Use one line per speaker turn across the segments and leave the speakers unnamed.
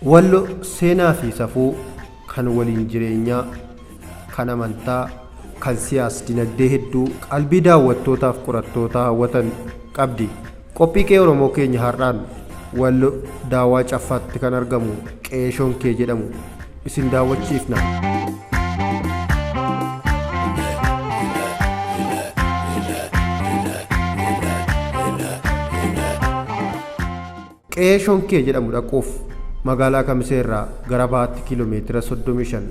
Wallo seenaa fi safuu kan waliin jireenyaa, kan amantaa, kan siyaas dinagdee hedduu qalbii daawwattootaaf qorattootaa hawwatan qabdi. Qophii Qe'ee Oromoo keenya har'aan Wallo Daawaa Caffaatti kan argamu Qe'ee Shonkee jedhamu isin daawwachiifna. Qe'ee Shonkee jedhamu dhaquuf magaalaa Kamisee irraa gara bahaatti kiiloomeetira 35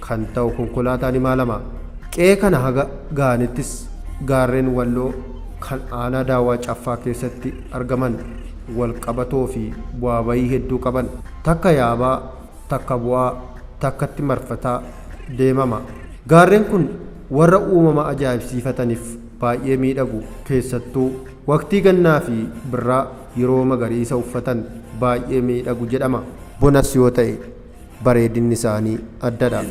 kan ta'u konkolaataan imalama. Qe'ee kana haga ga'anittis gaarreen Walloo kan aanaa Daawaa Caffaa keessatti argaman walqabatoo fi bu'aa bayii hedduu qaban. Takka yaabaa, takka bu'aa, takkatti marfataa deemama. Gaarreen kun warra uumama ajaa'ibsiifataniif baay'ee miidhagu. Keessattuu waqtii gannaa fi birraa yeroo magariisa uffatan baay'ee miidhagu jedhama. Bonas yoo ta'e bareedinni isaanii addadha.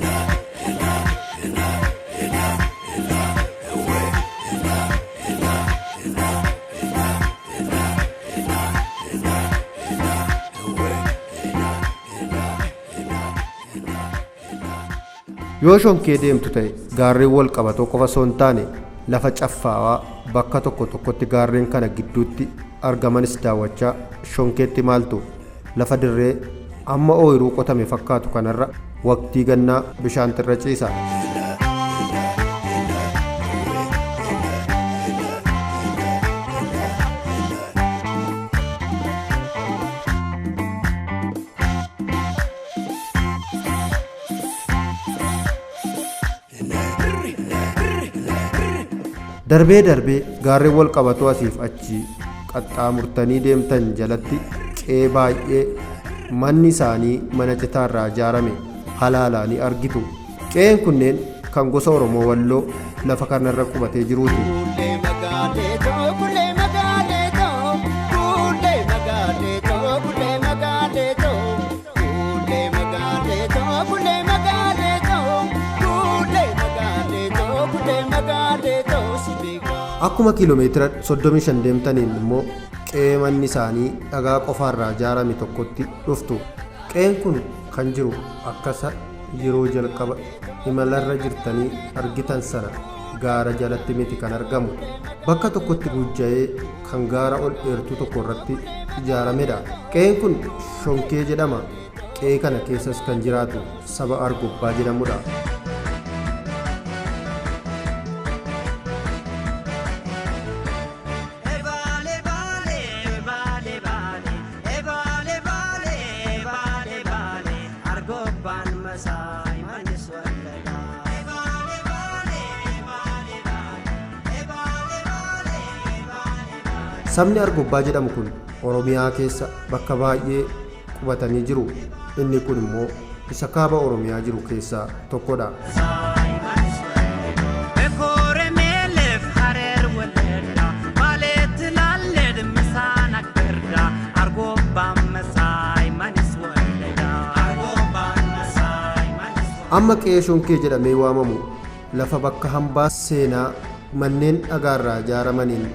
Yoo Shonkee deemtu ta'e gaarreen wal qabatoo qofa osoo hin taane lafa caffaawaa bakka tokko tokkotti gaarreen kana gidduutti argamanis daawwachaa Shonkeetti maaltu lafa dirree amma ooyiruu qotame fakkaatu kanarra waqtii gannaa bishaantu irra ciisa. Darbee darbee gaarreen wal qabatoo asiif achi qaxxaamurtanii deemtan jalatti qe'ee baay'ee manni isaanii mana citaarraa ijaarame halaalaa ni argitu. Qe'een kunneen kan gosa Oromoo Walloo lafa kanarra qubatee jiruuti.
Kuulee magaalee too kuulee magaalee too kuulee magaalee too kuulee magaalee too kuulee magaalee too kuulee magaalee too kuulee magaalee too kuulee magaalee too si beekaa.
Akkuma kiiloomeetira 35 deemtaniin immoo qe'ee manni isaanii dhagaa qofaarraa ijaarame tokkotti dhuftu. Qe'een kun kan jiru akkasa yeroo jalqaba imalarra jirtanii argitan sana gaara jalatti miti kan argamu. Bakka tokkotti guujja'ee kan gaara ol dheertuu tokko irratti ijaaramedha. Qe'een kun Shonkee jedhama. Qe'ee kana keessas kan jiraatu saba Argobbaa jedhamudha. Sabni Argobbaa jedhamu kun Oromiyaa keessa bakka baay'ee qubatanii jiru. Inni kun immoo isa kaaba Oromiyaa jiru keessaa tokkodha. Amma qe'ee Shonkee jedhamee waamamu lafa bakka hambaa seenaa manneen dhagaarraa ijaaramaniin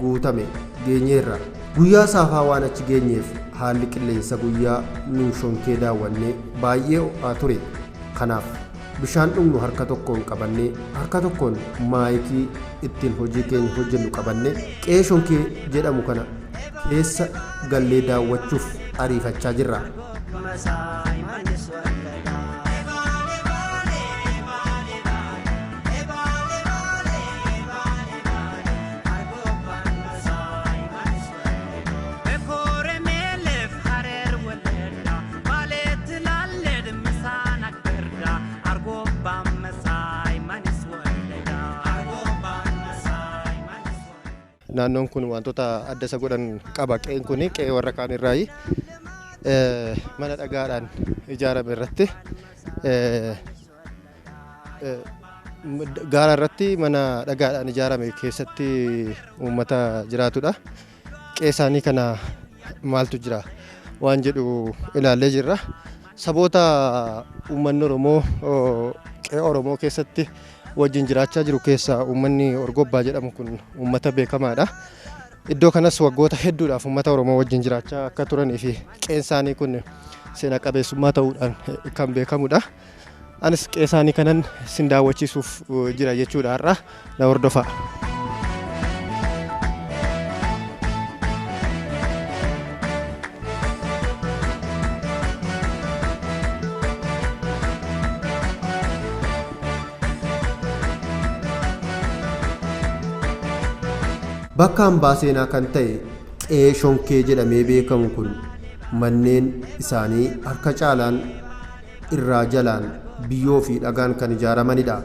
guutame geenyeerra. Guyyaa saafaa waan achi geenyeef haalli qilleensa guyyaa nuun Shonkee daawwannee baay'ee ho'aa ture. Kanaaf bishaan dhugnu harka tokkoon qabannee harka tokkoon maayikii ittiin hojii keenya hojjennu qabannee qe'ee Shonkee jedhamu kana keessa gallee daawwachuuf ariifachaa jirra. Naannoon kun wantoota adda isa godhan qaba. Qe'een kun qe'ee warra kaan irraayi. Mana dhagaadhaan ijaarame irratti gaara irratti mana dhagaadhaan ijaarame keessatti uummata jiraatudha. Qe'ee isaanii kana maaltu jira waan jedhu ilaallee jirra. Saboota uummanni Oromoo qe'ee Oromoo keessatti wajjin jiraachaa jiru keessaa uummanni Orgobbaa jedhamu kun uummata beekamaadha. Iddoo kanas waggoota hedduudhaaf uummata Oromoo wajjin jiraachaa akka turanii fi qe'een isaanii kun seena qabeessummaa ta'uudhaan kan beekamudha. Anis qe'ee isaanii kanan sin daawwachiisuuf jira jechuudha har'a na hordofaa. Bakka hambaa seenaa kan ta'e qe'ee Shonkee jedhamee beekamu kun manneen isaanii harka caalaan irraa jalaan biyyoo fi dhagaan kan ijaaramanidha.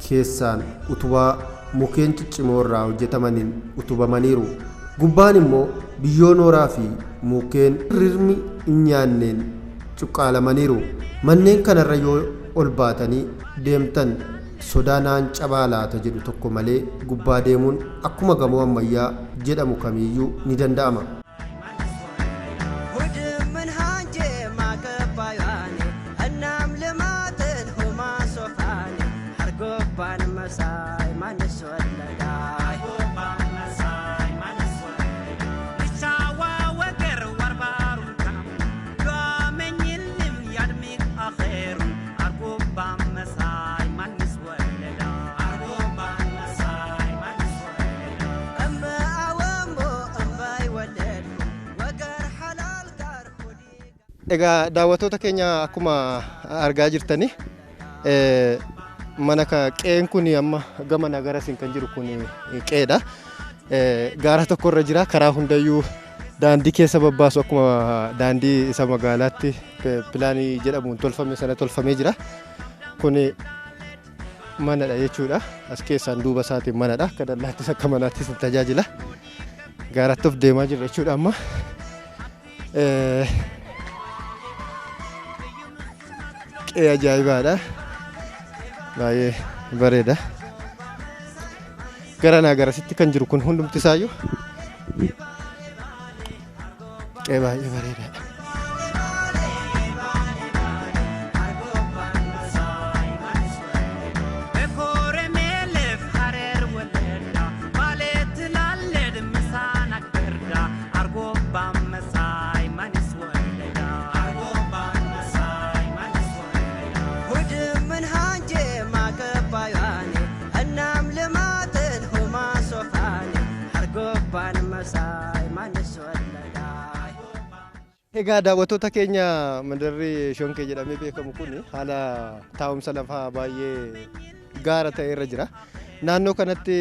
Keessaan utubaa mukkeen ciccimoo irraa hojjetamaniin utubamaniiru. Gubbaan immoo biyyoo nooraa fi mukkeen rirmi hin nyaanneen cuqqaalamaniiru. Manneen kanarra yoo ol baatanii deemtan sodaa naan cabaa laata jedhu tokko malee gubbaa deemuun akkuma gamoo ammayyaa jedhamu kamiiyyuu ni danda'ama. Egaa daawwattoota keenya akkuma argaa jirtani mana qe'een kun amma gama nagarasiin kan jiru kun qe'eedha. Gaara tokkorra jira karaa hundayyuu daandii keessa babbaasu akkuma daandii isa magaalaatti pilaanii jedhamuun tolfame sana tolfamee jira. Kun manadha jechuudha. As keessaan duuba isaatiin manadha. Akka dallaattis akka manaattis ni tajaajila. Gaaratti of deemaa jirra jechuudha amma. Qe'ee ajaa'ibaadha. Baay'ee bareeda. Garanaa garasitti kan jiru kun hundumti isaayyuu qe'ee baay'ee bareedaadha. Egaa daawwattoota keenya mandarri Shonkee jedhamee beekamu kun haala taa'umsa lafaa baay'ee gaara ta'e irra jira. Naannoo kanatti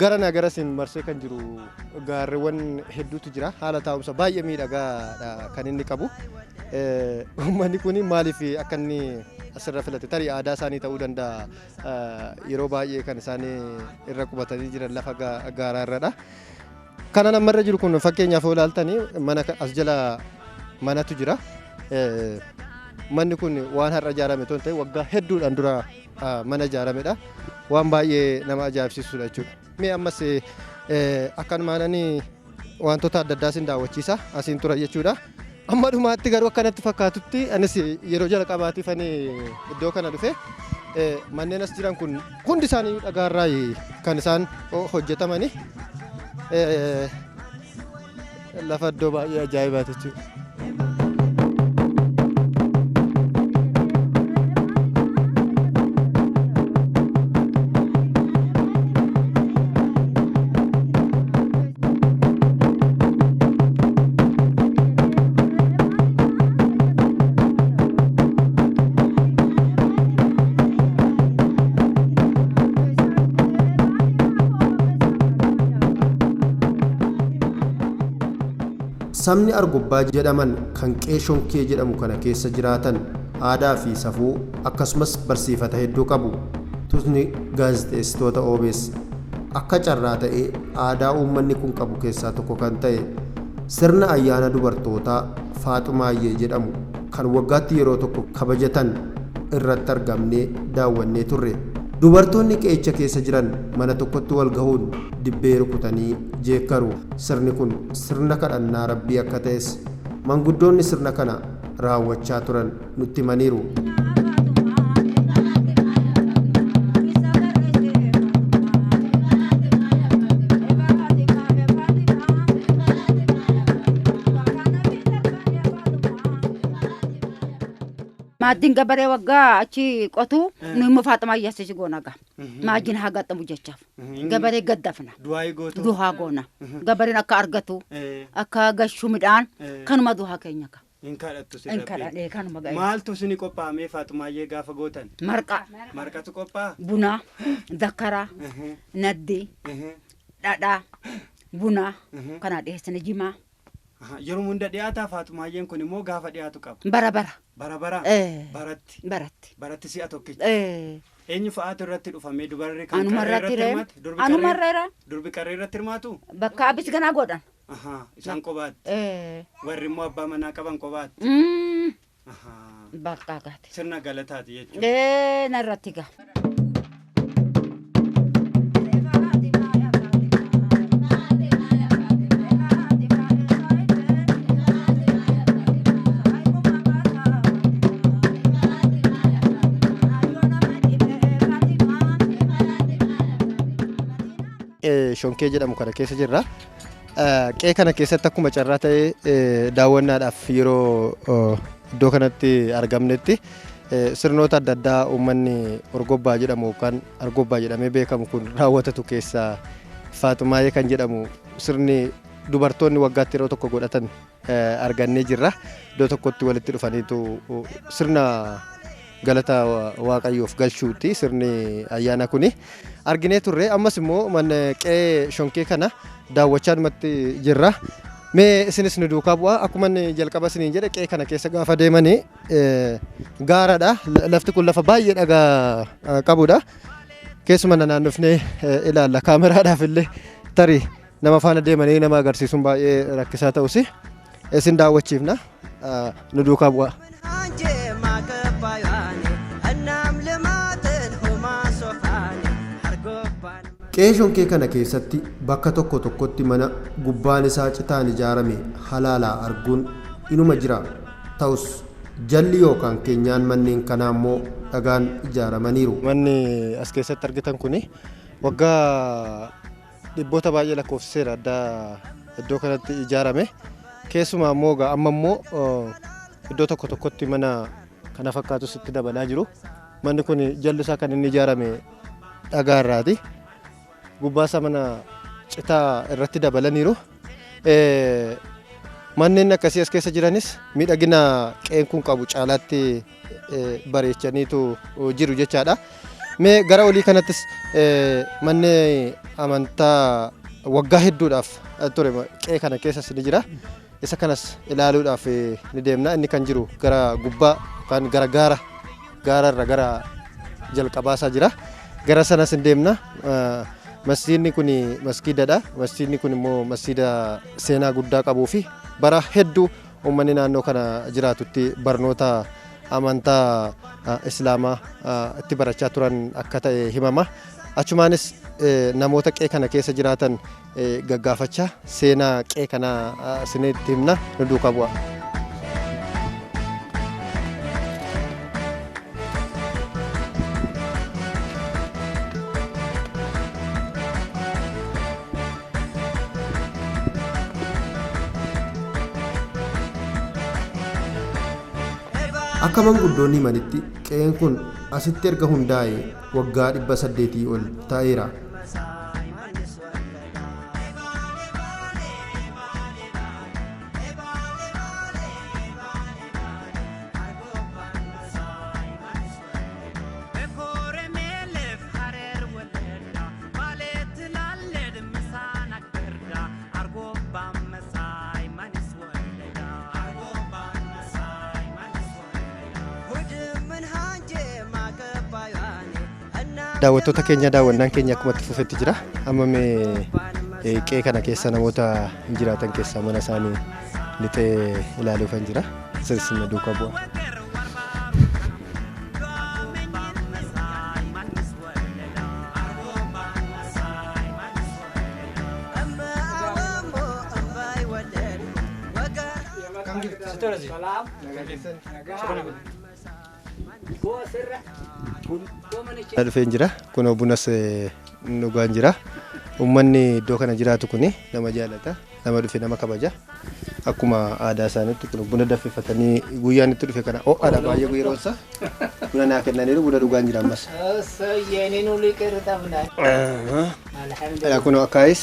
garanaa garasiin marsee kan jiru gaarreewwan hedduutu jira. Haala taa'umsa baay'ee miidhagaadha kan inni qabu. Uummanni kun maaliif akka inni asirra filate tarii aadaa isaanii ta'uu danda'a. Yeroo baay'ee kan isaan irra qubatanii jiran lafa gaaraa irradha. Kanan ammarra jiru kun fakkeenyaaf yoo ilaaltanii mana as jala manatu jira. Manni kun waan har'a ijaarame otoo hin ta'in waggaa hedduudhaan dura mana ijaaramedha. Waan baay'ee nama ajaa'ibsiisudha jechuudha. Mee ammas akkanumaan wantoota adda addaa sin daawwachiisa asiin tura jechuudha. Amma dhumaatti garuu akkanatti fakkaatutti anis yeroo jalqabaatiif ani iddoo kana dhufe manneen as jiran kun hundi isaanii dhagaarraa kan isaan hojjetamani. Lafa iddoo baay'ee ajaa'ibaati jechuudha. Sabni Argobbaa jedhaman kan qe'ee Shonkee jedhamu kana keessa jiraatan aadaa fi safuu akkasumas barsiifata hedduu qabu. Tuutni gaazexeessitoota OBS akka carraa ta'ee aadaa uummanni kun qabu keessaa tokko kan ta'e sirna ayyaana dubartootaa Faaxumaayyee jedhamu kan waggaatti yeroo tokko kabajatan irratti argamnee daawwannee turre. Dubartoonni qe'icha keessa jiran mana tokkotti wal gahuun dibbee rukutanii jeekkaru. Sirni kun sirna kadhannaa rabbii akka ta'es manguddoonni sirna kana raawwachaa turan nutti himaniiru.
Maaddiin gabaree waggaa achi qotu nu immoo Faaxumaa Iyyaasisi goona gaa. Maajjiin haa gaxxamu jechaaf. Gabaree gaddafna.
Du'aa gootu.
Duhaa goona. Gabareen akka argatu akka gashu midhaan kanuma duhaa keenya gaa.
Hin kadhattu si
Hin kadhadhee kanuma ga'e.
Maaltu isin qophaa'amee Faaxumaayyee gaafa gootan?
Marqaa.
Marqatu qophaa'a?
Buna, zakkaraa, naddii, dhadhaa, buna kana dhiyeessine jimaa.
Yeroo hunda dhiyaataa Faaxumaayyeen kun immoo gaafa dhiyaatu qaba.
Bara bara.
Bara bara. Baratti.
Baratti.
Baratti si'a tokkicha. Eenyu fa'aatu irratti dhufamee dubarri kan
Anuma
qarree
irratti
irratti
ree.
hirmaatu? Durbi
Anuma
qarree-
irra.
Durbi qarree irratti hirmaatu?
Bakka abis ganaa godhan.
Isaan qobaatti. Warri immoo abbaa manaa qaban qobaatti.
Bakka gaate.
Sirna galataati jechuudha.
Narratti gaa.
Shonkee jedhamu kana keessa jirra. Qe'ee kana keessatti akkuma carraa ta'ee daawwannaadhaaf yeroo iddoo kanatti argamnetti sirnoota adda addaa uummanni Orgobbaa jedhamu yookaan Argobbaa jedhamee beekamu kun raawwatatu keessaa Faaxumaayee kan jedhamu sirni dubartoonni waggaatti yeroo tokko godhatan argannee jirra. Iddoo tokkotti walitti dhufaniitu sirna galata Waaqayyoof galchuuti sirni ayyaana kuni. Arginee turre ammas immoo mana qe'ee shonkee kana daawwachaa dhumatti jirra. Mee isinis nu duukaa bu'aa akkuma inni jalqaba isiniin jedhe qe'ee kana keessa gaafa deemanii gaaradha. Lafti kun lafa baay'ee dhagaa qabudha. Keessuma naannofnee ilaalla kaameraadhaaf illee tarii nama faana deemanii nama agarsiisuun baay'ee rakkisaa ta'us isin daawwachiifna nu duukaa bu'aa. Qe'ee shonkee kana keessatti bakka tokko tokkotti mana gubbaan isaa citaan ijaarame halaalaa arguun inuma jira. Ta'us jalli yookaan keenyaan manneen kanaa immoo dhagaan ijaaramaniiru. Manni as keessatti argitan kuni waggaa dhibboota baay'ee lakkoofsiseera adda iddoo kanatti ijaarame. Keessumaa immoo egaa amma immoo iddoo tokko tokkotti mana kana fakkaatus itti dabalaa jiru. Manni kun jalli isaa kan inni ijaarame dhagaa irraati. Gubbaa isaa mana citaa irratti dabalaniiru. Manneen akkasii as keessa jiranis miidhagina qe'een kun qabu caalaatti bareechaniitu jiru jechaadha. Mee gara olii kanattis manni amantaa waggaa hedduudhaaf ture qe'ee kana keessas ni jira. Isa kanas ilaaluudhaaf ni deemna. Inni kan jiru gara gubbaa yookaan gara gaara gaararra gara jalqabaasaa jira. Gara sanas ni deemna. Masjiidni kun masgiidadha. Masjiidni kun immoo masjiida seenaa guddaa qabuu fi bara hedduu uummanni naannoo kana jiraatutti barnoota amantaa islaamaa itti barachaa turan akka ta'e himama. Achumaanis namoota qe'ee kana keessa jiraatan gaggaafachaa seenaa qe'ee kanaa isinitti himna nu duukaa bu'a. Akka manguddoonni himanitti qe'een kun asitti erga hundaa'e waggaa 800 ol ta'eera. Daawwattoota keenya daawwannaan keenya akkuma itti fufetti jira. Amma mee qe'ee kana keessa namoota jiraatan keessaa mana isaanii lixee ilaaluufan jira. Isinis na duukaa bu'a. Dhufeen jira. Kunoo bunas dhugaan jira. Uummanni iddoo kana jiraatu kuni nama jaalata. Nama dhufe nama kabaja. Akkuma aadaa isaaniitti kun buna danfifatanii guyyaan itti dhufe kana ho'aadha baay'ee yeroon isaa. Buna naa kennaniiru buna dhugaan jira ammas. Kun akkaayis.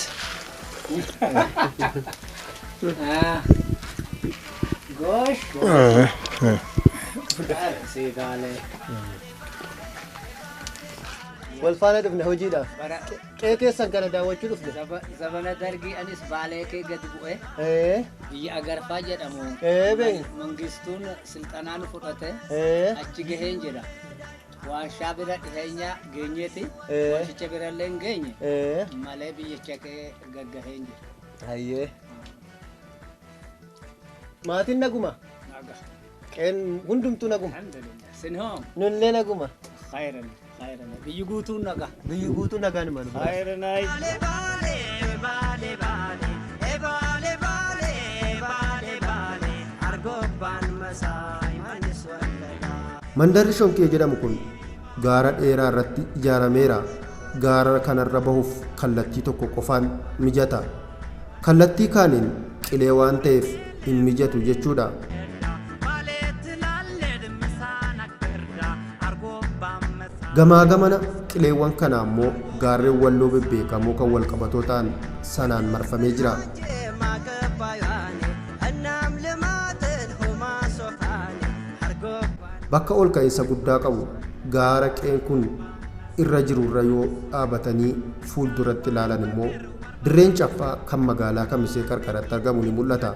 Wal faana dhufne hojiidhaaf. Qe'ee keessan kana daawwachuu dhufne.
Zabana dargii anis baalee kee gadi bu'e biyya Agarfaa jedhamu.
Beekna.
Mangistuun silxanaa nu fudhate achi gaheen jedha. Waarshaa bira dhiheenya geenyeeti. Warshicha birallee hin geenye malee biyyicha kee gaggaheen jira.
Hayyee. Maatiin naguma.
Naga.
Qe'een hundumtuu naguma.
Alhamdulillah. Sin hoo?
Nullee naguma.
Khayrana khayrana. Biyyi guutuun naga.
Biyyi guutuu nagaan malu.
Khayranaay.
Mandarri Shonkee jedhamu kun gaara dheeraa irratti ijaarameera. Gaara kanarra bahuuf kallattii tokko qofaan mijata. Kallattii kaaniin qilee waan ta'eef hin mijatu jechuudha. Gamaa gamana qileewwan kana ammoo gaarreen walloo bebbeekamoo kan walqabatoo ta'an sanaan marfamee jira. Bakka ol ka'iinsa guddaa qabu gaara qe'een kun irra jirurra yoo dhaabatanii fuulduratti ilaalan immoo dirreen caffaa kan magaalaa Kamisee qarqaratti argamu ni mul'ata.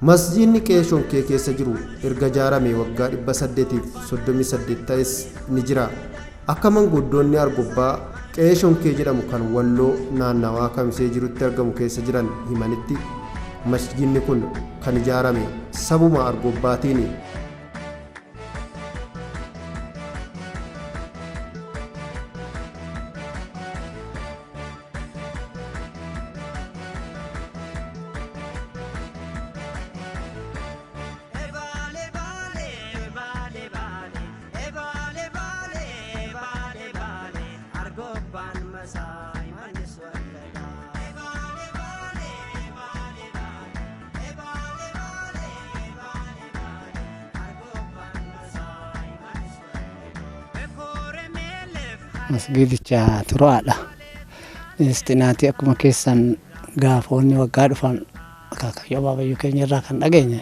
Masjiidni qe'ee Shonkee keessa jiru erga ijaarame waggaa 838 ta'es ni jira. Akka manguddoonni Argobbaa qe'ee Shonkee jedhamu kan Walloo naannawaa Kamisee jirutti argamu keessa jiran himanitti masjiidni kun kan ijaarame sabuma Argobbaatiini.
Masgiidicha turaadha. Isxinaatii akkuma keessan gaafoonni waggaa dhufan akaakayyoo abaabayyuu keenya irraa kan dhageenye.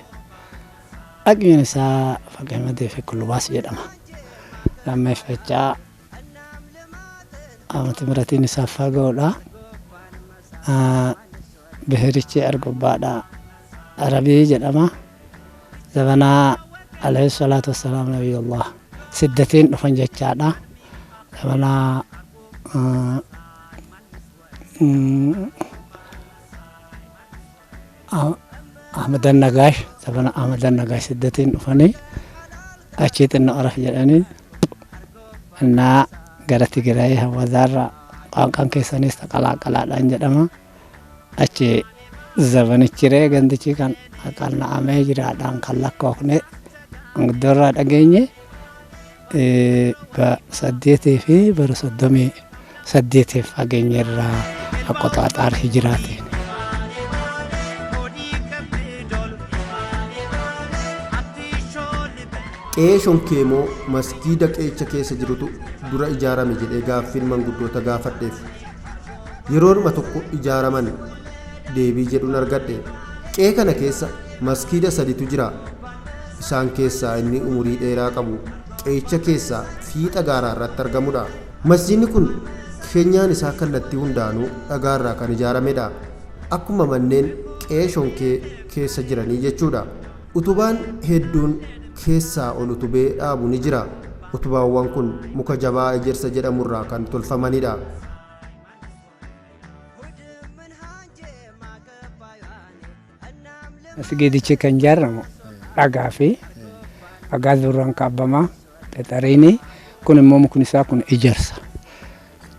Dhaqni isaa Faqeemadee fi Kullubaas jedhama. Lammeeffachaa amati miratiin isaa fagoodha. Bihirichi Argobbaadha. Arabii jedhama. Zabanaa alayhi salaatu wassalaam nabiyullah. Siddatiin dhufan jechaadha. Zabanaa Ahmadan Nagaash zabana Ahmadan Nagaash siddatiin dhufanii achii xinnoo araf jedhanii innaa gara Tigraay Hawwazaarra qaanqaan keessanis taqalaaqalaadhaan jedhama. Achi zabanichiree gandichi kan qanna'amee jiraadhaan kan lakkoofne guddoorraa dhageenye 8 fi bara 38 fageenyerraa aqoxaaxaar hijiraatiin.
Qe'ee Shonkee moo masgiida qe'icha keessa jirutu dura ijaarame jedhee gaaffiin manguddoota gaafadheef. Yeroodhuma tokko ijaaraman deebii jedhuun argadhe. Qe'ee kana keessa masgiida saditu jira. Isaan keessaa inni umurii dheeraa qabu qe'icha keessaa fiixa gaaraa irratti argamudha. Masjiidni kun keenyaan isaa kallattii hundaanuu dhagaarraa kan ijaaramedha. Akkuma manneen qe'ee shonkee keessa jiranii jechuudha. Utubaan hedduun keessaa ol utubee dhaabu ni jira. Utubaawwan kun muka jabaa ejersa jedhamurraa kan tolfamanidha.
Masgiidichi kan ijaaramu dhagaa fi dhagaa duraan kaabbamaa xexariini kun immoo mukni isaa kun ijaarsa.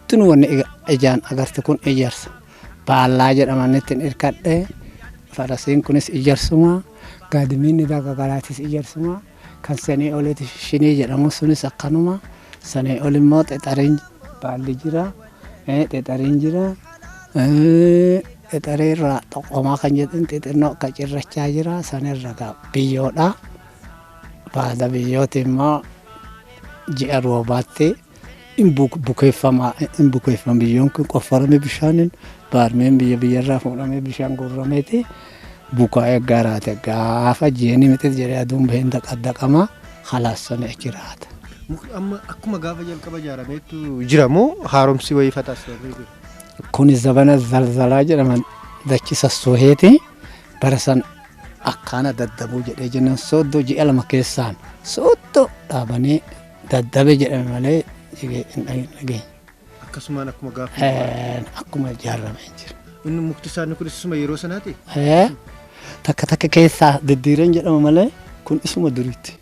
Tun wanni ijaan agartu kun ijaarsa. Baallaa jedhaman ittiin hirkadhee farasiin kunis ijaarsuma gaadimiin garagaraatis ijaarsuma kan sanii olitti shinii jedhamu sunis akkanuma sanii ol immoo xexariin baalli jira xexariin jira xexarii irraa xoqomaa kan jedhan xixinnoo akka cirrachaa jira sanirra biyyoodha. Baada biyyooti immoo ji'a roobaatti hin bukeeffama biyyoon kun qoffarame bishaaniin baarmeen biyya biyyarraa fuudhamee bishaan guurrameeti bukaa'ee garaate gaafa ji'een mixit jedhee aduun baheen daqaddaqama halaassanii achi raata.
Amma akkuma gaafa jalqaba ijaarameetu jira moo haaromsi wayii taasifamee jira?
Kun zabana zalzalaa jedhaman dachi sassooheeti bara san akkaana daddabuu jedhee jennan sooddoo ji'a 2 keessaan sooddoo dhaabanii daddabe jedhame malee hin dhageenye.
Akkasumaan akkuma gaafa
akkuma ijaaramee jira.
Inni mukti isaanii kun isuma yeroo sanaati?
Takka takka keessaa diddiiran jedhama malee kun isuma duriitti.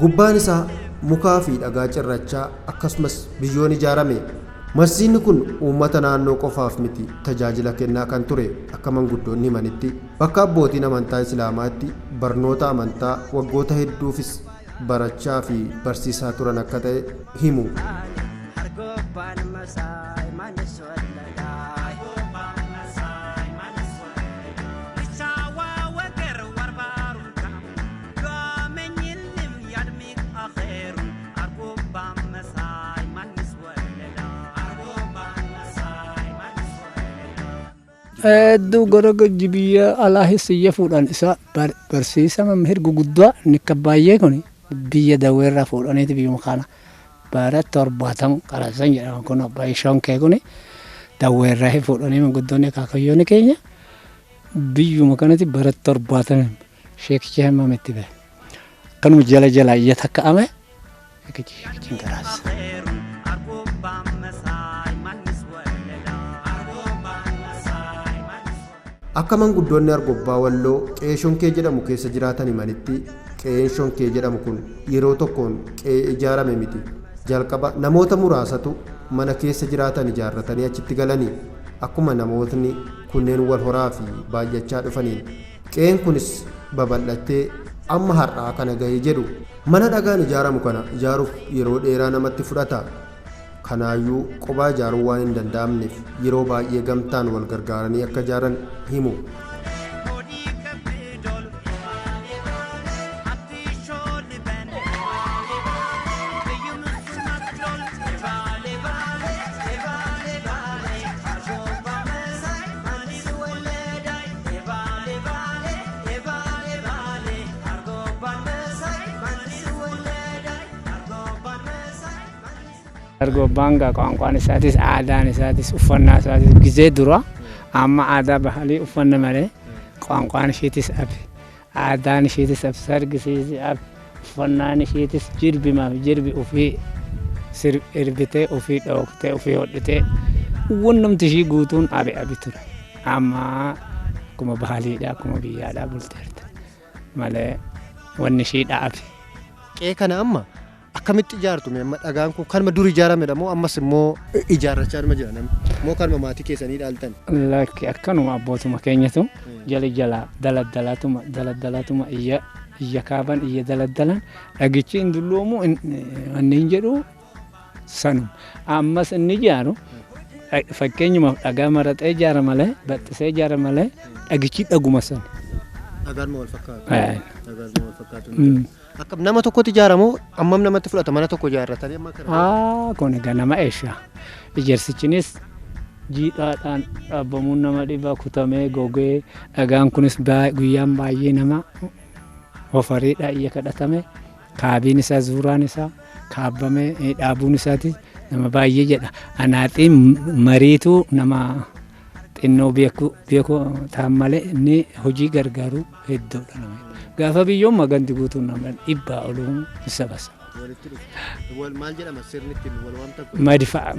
Gubbaan isaa mukaa fi dhagaa cirrachaa akkasumas biyyoon ijaarame. Masjiidni kun uummata naannoo qofaaf miti tajaajila kennaa kan ture akka manguddoonni himanitti bakka abbootiin amantaa Islaamaatti barnoota amantaa waggoota hedduufis barachaa fi barsiisaa turan akka ta'e himu.
Hedduu gara biyya alaa hissiyya fuudhan isa barsiisa mamhir guguddaa inni akka baay'ee kun biyya daweerraa fuudhaniiti biyyuma kana bara 70 qarasan jedhama kun abbaa shonkee kun daweerraa fuudhanii manguddoonni akaakayyoonni keenya biyyuma kanatti bara 70 sheekicha himametti bahe akkanuma jala jala iyya takka ame sheekichi qaraasa.
Akka manguddoonni Argobbaa Walloo qe'ee shonkee jedhamu keessa jiraatan himanitti qe'een shonkee jedhamu kun yeroo tokkoon qe'ee ijaarame miti. Jalqaba namoota muraasatu mana keessa jiraatan ijaarratanii achitti galanii akkuma namootni kunneen wal horaa fi baay'achaa dhufaniin qe'een kunis babal'attee amma har'aa kana gahee jedhu. Mana dhagaan ijaaramu kana ijaaruuf yeroo dheeraa namatti fudhata. Kanaayyuu qophaa ijaaruu waan hin danda'amneef yeroo baay'ee gamtaan wal gargaaranii akka ijaaran himu.
Argobbaan ቋንቋን isaatis aadaan isaatis uffannaa isaatis gizee dura amma aadaa bahalii uffanna malee ቋንቋን ishiitis abe aadaan ishiitis abe sargisiis abe uffannaan ishiitis jirbimaaf jirbi ofii irbitee ofii dhooktee ofii hodhitee wannumti ishii guutuun abe abi ture amma akkuma bahaliidha akkuma biyyaadhaa bulteerte malee wanni ishii dhaabe.
Qe'ee kana amma akkamitti ijaartu amma dhagaan kun kanuma dur ijaaramedha moo ammas immoo ijaarrachaa dhuma jira namni moo kanuma maatii keessanii dhaaltan?
Lakki akkanuma abbootuma keenyatu jala jala daladdalaatuma daladdalaatuma iyya iyya kaaban iyya daladdalan dhagichi hin dulloomu wanni hin jedhu sanuma ammas inni ijaaru Fakkeenyumaaf dhagaa maratee ijaara malee baxxisee ijaara malee dhagichi dhaguma sana.
Dhagaan wal fakkaatu. Dhagaan wal fakkaatu. Akkam nama tokkotti ijaaramoo ammam namatti fudhata mana tokko ijaarratanii amma
kana? Kun egaa nama eesha. Ijaarsichinis jiidhaadhaan dhaabbamuun nama dhibaa kutamee gogee dhagaan kunis guyyaan baay'ee nama hofariidha iyya kadhatame kaabiin isaa zuuraan isaa kaabbamee dhaabuun isaati nama baay'ee jedha. Anaaxiin mariitu nama xinnoo beeku ta'an malee inni hojii gargaaru hedduudha nama. Gaafa biyyoon maganti guutuun nama dhibbaa oluu sabasa.
Maal jedhama sirni ittiin wal waamtan?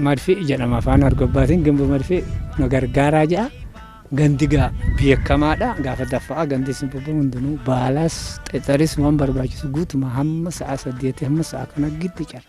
Madfi jedhama afaan Argobbaatiin gimbu madfi nu gargaaraa jedha. Gandi gaa beekamaadha gaafa daffa'aa gandi simbirroo hundinuu baalaas xexeris waan barbaachisu guutuma hamma sa'a 8 hamma sa'a kana giddi cara.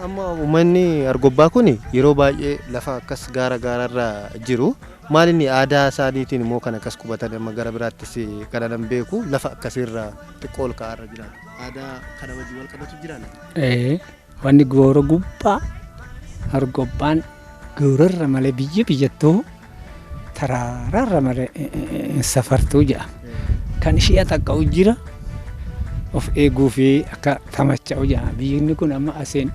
Amma uummanni Argobbaa kun yeroo baay'ee lafa akkas gaara gaararra jiru. Maal inni aadaa isaaniitiin immoo kan akkas qubatan amma gara biraattis kana nan beeku lafa akkasiirra xiqqoo ol ka'aarra jiraatu. Aadaa kana wajjin wal qabatu jiraa?
Wanni goora gubbaa Argobbaan goorarra malee biyya biyyattuu taraararra malee safartuu jedha. Kan ishee xaqqa'u jira of eeguu fi akka tamacha'u jedha. Biyyi kun amma asiin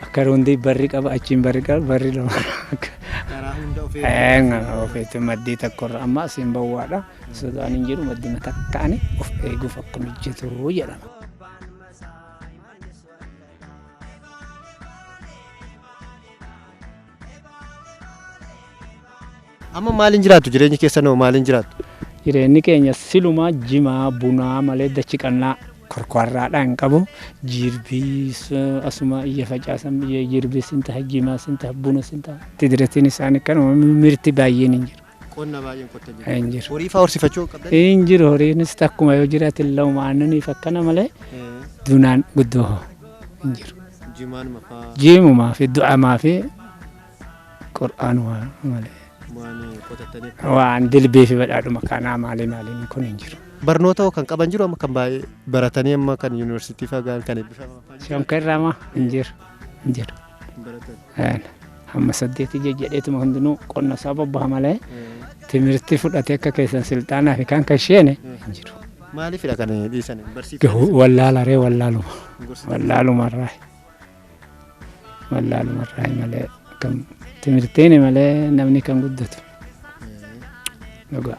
akka rondee barri qaba achiin barri qaba barri lama.
Karaa hunda of
Ofeetti maddii tokkorra amma asiin bawwaadha. Sodaan hin jiru maddii matakkaani of eeguuf akka mijatu jedhama.
Amma maaliin jiraattu jireenyi keessan hoo maaliin jiraattu?
Jireenyi keenya silumaa jimaa bunaa malee dachi qannaa korkorraadhaan hin qabu. Jirbiis asuma iyya facaasan biyya jirbiis hin ta'a jimaas hin ta'a bunas hin ta'a. Tidiretiin isaanii kanuma mirti baay'een hin jiru.
Qonna baay'een qotan jiru.
Hin jiru.
Horii fa'aa horsiifachuu qabdan?
Hin jiru horiinis takkuma yoo jiraate lama aannaniif akkana malee dunaan guddoo hin jiru.
Jimaanuma fa'aa.
Jimumaa fi du'amaa fi qur'aanuma malee.
Waan qotatanii.
Waan dilbii fi badhaadhuma kanaa maalii maaliin kun hin jiru.
Barnoota kan qaban jiru amma kan baay'ee baratanii amma kan yuunivarsiitii fa'aa gahan kan eebbifaman fa'aa jiru.
Shonkarraa hin jiru. Hin jiru. Hamma 8 jedheetuma hundinuu qonna isaa bobbaha malee timirtii fudhatee akka keessan silxaanaa fi kan kasheene hin jiru.
Maaliifidha kan dhiisan barsiifatan?
Wallaalaree wallaaluma. Wallaalumarraa. Wallaalumarraa malee kan timirtiin malee namni kan guddatu. Dhugaa.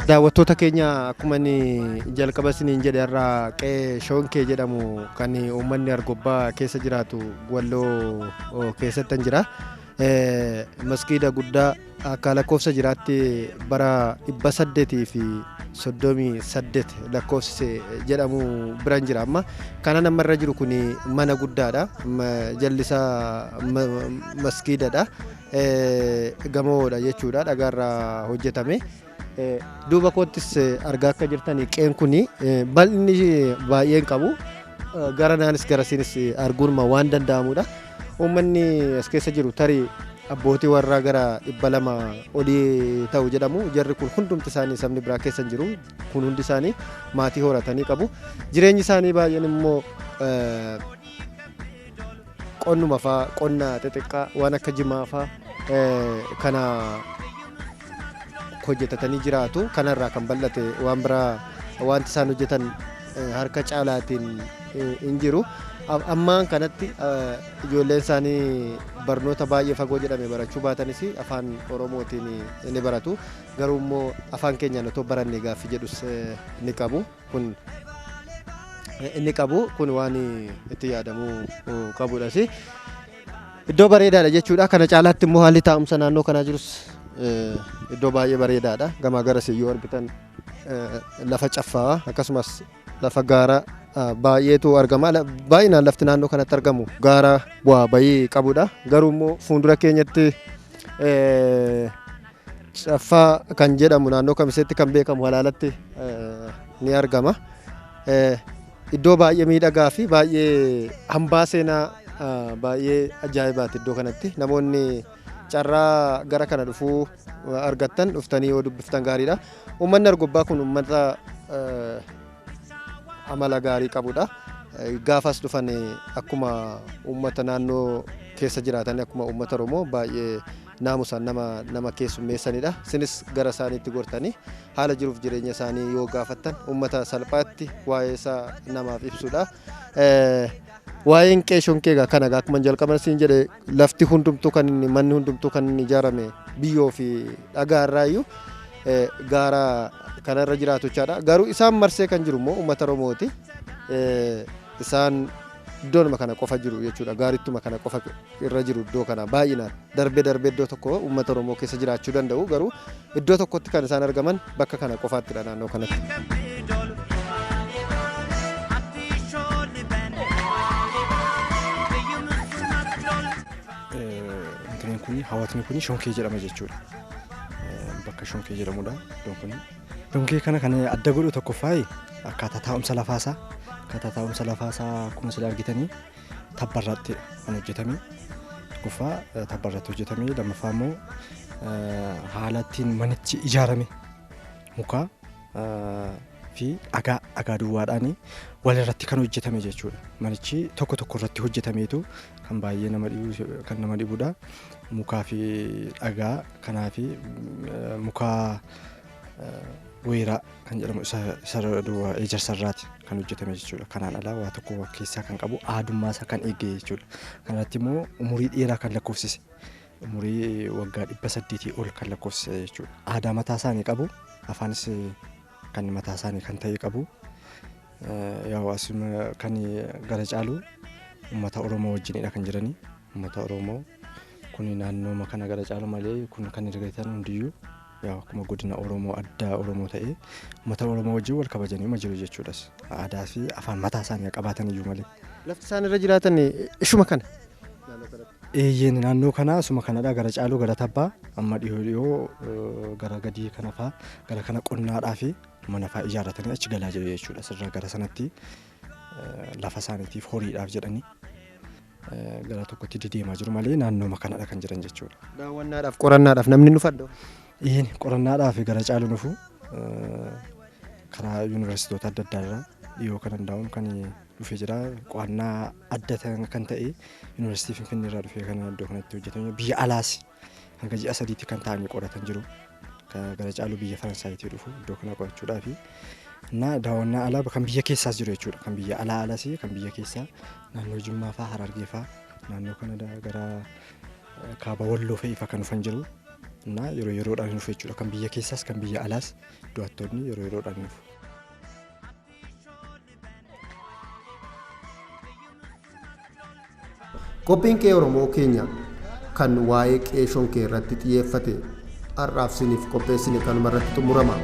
Daawwattoota keenya akkuma inni jalqaba isiniin jedhe irraa qe'ee Shoonkee jedhamu kan uummanni Argobbaa keessa jiraatu Walloo keessatti kan jira. Maskiida guddaa akka lakkoofsa jiraatti bara 838 lakkoofsise jedhamu biraan jira amma. Kanan ammarra jiru kun mana guddaadha. Jalli isaa maskiidadha. Gamoodha jechuudha dhagaarraa hojjetame. Duuba koottis argaa akka jirtan qe'een kun bal'inni baay'een qabu gara naanis gara siinis arguun waan danda'amudha. Uummanni as keessa jiru tarii abbootii warraa gara 200 olii ta'u jedhamu. Jarri kun hundumti isaanii sabni biraa keessa hin jiru. Kun hundi isaanii maatii horatanii qabu. Jireenyi isaanii baay'een immoo qonnuma fa'aa qonna xixiqqaa waan akka jimaa fa'aa kana hojjetatanii jiraatu. Kanarraa kan bal'ate waan biraa wanti isaan hojjetan harka caalaatiin hin jiru. Ammaan kanatti ijoolleen isaanii barnoota baay'ee fagoo jedhame barachuu baatanis afaan Oromootiin ni baratu. Garuu immoo afaan keenyaan otoo baranne gaaffii jedhus ni qabu. Kun inni qabu kun waan itti yaadamuu qabudhas. Iddoo bareedaadha jechuudha. Kana caalaatti immoo haalli taa'umsa naannoo kanaa jirus iddoo baay'ee bareedaadha. Gamaa garas yoo argitan lafa caffaa akkasumas lafa gaara baay'eetu argama. Baay'inaan lafti naannoo kanatti argamu gaara bu'aa bayii qabudha. Garuu immoo fuuldura keenyatti caffaa kan jedhamu naannoo Kamiseetti kan beekamu halaalatti ni argama. Iddoo baay'ee miidhagaa fi baay'ee hambaa seenaa baay'ee ajaa'ibaati iddoo kanatti. Namoonni carraa gara kana dhufuu argattan dhuftanii yoo dubbiftan gaariidha. Uummanni Argobbaa kun uummata amala gaarii qabudha. Gaafas dhufan akkuma uummata naannoo keessa jiraatan akkuma uummata Oromoo baay'ee naamusaan nama keessummeessanidha. Isinis gara isaaniitti gortanii haala jiruuf jireenya isaanii yoo gaafattan uummata salphaatti waa'ee isaa namaaf ibsudha. Waa'een qe'ee Shonkee egaa kana akkuma jalqaba siin jedhe lafti hundumtuu kan inni manni hundumtuu kan inni ijaarame biyyoo fi dhagaa irraayyuu gaara kanarra jiraatu jechaadha. Garuu isaan marsee kan jiru immoo uummata Oromooti. Isaan iddoonuma kana qofa jiru jechuudha. Gaarittuma kana qofa irra jiru iddoo kana baay'inaan darbee darbee iddoo tokko uummata Oromoo keessa jiraachuu danda'u. Garuu iddoo tokkotti kan isaan argaman bakka kana qofaattidha naannoo kanatti.
Intineen kun hawaasni kun Shonkee jedhama jechuudha. Bakka Shonkee jedhamudha iddoon kun. Shonkee kana kan adda godhu tokkoffaa akkaataa taa'umsa lafaasaa akkaataa taa'umsa lafaasaa akkuma sila argitanii tabbarratti kan hojjetame. Tokkoffaa tabbarratti hojjetame, lammaffaa immoo haala ittiin manichi ijaarame muka fi dhagaa duwwaadhaan walirratti kan hojjetame jechuudha. Manichi tokko tokko irratti hojjetameetu kan baay'ee nama dhibu kan nama dhibudha. Mukaa fi dhagaa kanaa fi muka weeraa kan jedhamu isa duwwaa ejersarraati kan hojjetame jechuudha. Kanaan alaa waa tokko keessaa kan qabu aadummaa isaa kan eege jechuudha. Kanatti immoo umurii dheeraa kan lakkoofsise umurii waggaa 800 ol kan lakkoofsise jechuudha. Aadaa mataa isaanii qabu, afaanis kan mataa isaanii kan ta'e qabu. Yaa'u asuma kan gara caalu uummata Oromoo wajjinidha kan jiranii. Uummata Oromoo kun naannooma kana gara caalu malee kun kan argatan hundiyyuu yaa'u akkuma godina Oromoo addaa Oromoo ta'ee uummata Oromoo wajjin wal kabajanii ma jiru jechuudhas. Aadaa fi afaan mataa isaanii qabaatan iyyuu malee.
Lafti isaan irra jiraatan ishuma kana.
Eeyyeen naannoo kanaa asuma kanadha gara caalu gara tabbaa amma dhiyoo dhiyoo gara gadii kana fa'aa gara kana qonnaadhaa fi mana fa'aa ijaarratanii achi galaa jiru jechuudha. Sirraa gara sanatti lafa isaaniitiif horiidhaaf jedhanii gara tokkotti dedeemaa jiru malee naannooma kanadha kan jiran jechuudha.
Daawwannaadhaaf qorannaadhaaf namni nu fadda.
Eeyyeen qorannaadhaaf gara caalu nufu karaa yuunivarsiitota adda addaa irraa dhiyoo kan danda'amu kan dhufee jira. Qo'annaa adda kan ta'e yuunivarsiitii Finfinnee irraa dhufee kan iddoo kanatti hojjetame biyya alaas hanga ji'a 3tti kan ta'anii qoratan jiru. Gara caalu biyya Faransaayitii dhufu iddoo kana qorachuudhaaf. Na daawwannaa alaa kan biyya keessaas jiru jechuudha. Kan biyya alaa alas kan biyya keessaa naannoo Jimmaa fa'aa Harargee fa'aa naannoo kana gara kaaba Walloo fa'i kan dhufan jiru. Na yeroo yeroodhaan dhufu jechuudha. Kan biyya keessaas kan biyya alaas daawwattoonni yeroo yeroodhaan dhufu.
Qophiin qe'ee Oromoo keenya kan waa'ee qe'ee Shonkee irratti xiyyeeffate har'aaf isiniif qopheessine kanuma irratti xumurama.